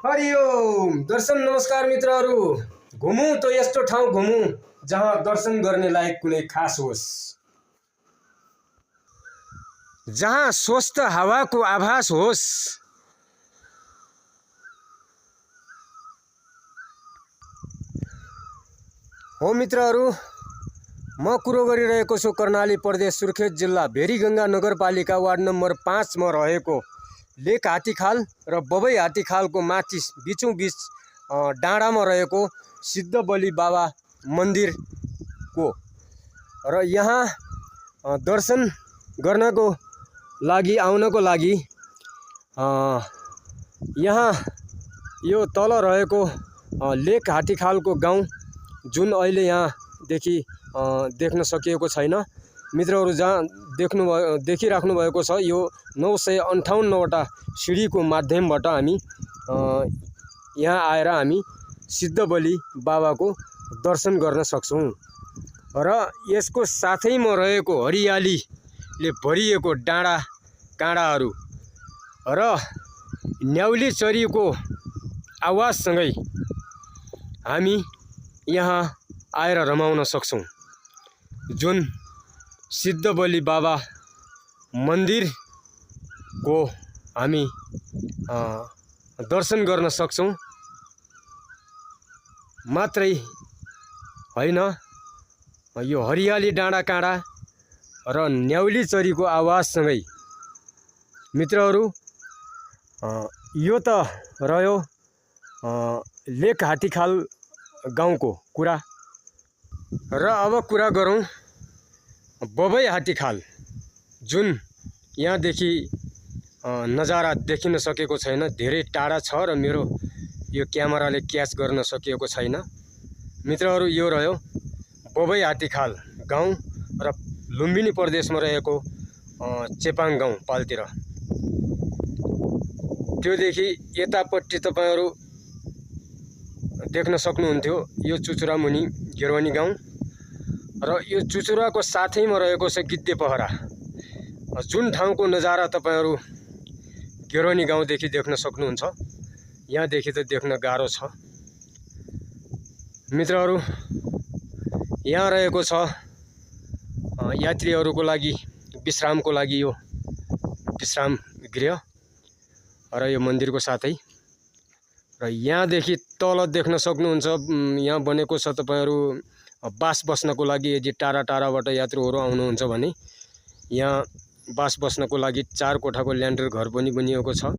हरिओम दर्शन नमस्कार मित्रहरू। घुमौँ त यस्तो ठाउँ घुमौँ जहाँ दर्शन गर्ने लायक कुनै खास होस्, जहाँ स्वस्थ हावाको आभास होस्। हो मित्रहरू, म कुरो गरिरहेको छु कर्णाली प्रदेश सुर्खेत जिल्ला भेरीगंगा नगरपालिका वार्ड नम्बर 5 मा रहेको लेक हात्तीखाल र बबई हात्तीखालको माथि बीचों बीच डाँडामा रहेको सिद्धबली बाबा मन्दिर को र यहाँ दर्शन गर्नको लागि आउनको लागि यहाँ यो तल रहेको लेक हात्तीखालको गाउँ जुन अहिले यहाँदेखि देख्न सकिएको छैन मित्रहरू, जहाँ देखिराख्नु भएको छ यो 958 वटा सिडीको माध्यमबाट हामी यहाँ आएर हामी सिद्धबली बाबाको दर्शन गर्न सक्छौं र यसको साथैमा रहेको हरियालीले भरिएको डाँडा काँडाहरू र न्याउली चरीको आवाजसँगै हामी यहाँ आएर रमाउन सक्छौं, जुन सिद्धबली बाबा मन्दिर को हामी दर्शन गर्न सक्छौं। मात्रै हैन, यो हरियाली डाँडा काँडा र न्याउली चरीको आवाजसँगै मित्रहरू यो त रह्यो लेक हात्तीखाल गाउँको कुरा र अब कुरा गरौँ बबई हात्तीखाल, जुन यहाँदेखि नजारा देखिन सकेको छैन, धेरै टाढा छ र मेरो यो क्यामेराले क्याच गर्न सकिएको छैन मित्रहरू। यो रह्यो बबई हात्तीखाल गाउँ र लुम्बिनी प्रदेशमा रहेको चेपाङ गाउँ पालतिर। त्योदेखि यतापट्टि तपाईहरु देख्न सक्नुहुन्थ्यो यो चुचुरा मुनि गेरवनी गाउँ र यो चुचुराको साथैमा रहेको छ गिद्धे पहरा, जुन ठाउँको नजारा तपाईहरु गेरवनी गाउँदेखि देख्न सक्नुहुन्छ। यहाँदेखि त देख्न गाह्रो छ मित्रहरू। यहाँ रहेको छ यात्रीहरूको लागि विश्रामको लागि यो विश्राम गृह र यो मन्दिरको साथै र यहाँदेखि तल देख्न सक्नुहुन्छ यहाँ बनेको छ तपाईहरु बास बस्नको लागि। यदि टाढा टाढाबाट यात्रुहरू आउनुहुन्छ भने यहाँ बास बस्नको लागि 4 कोठाको ल्यान्डर घर पनि बनिएको छ।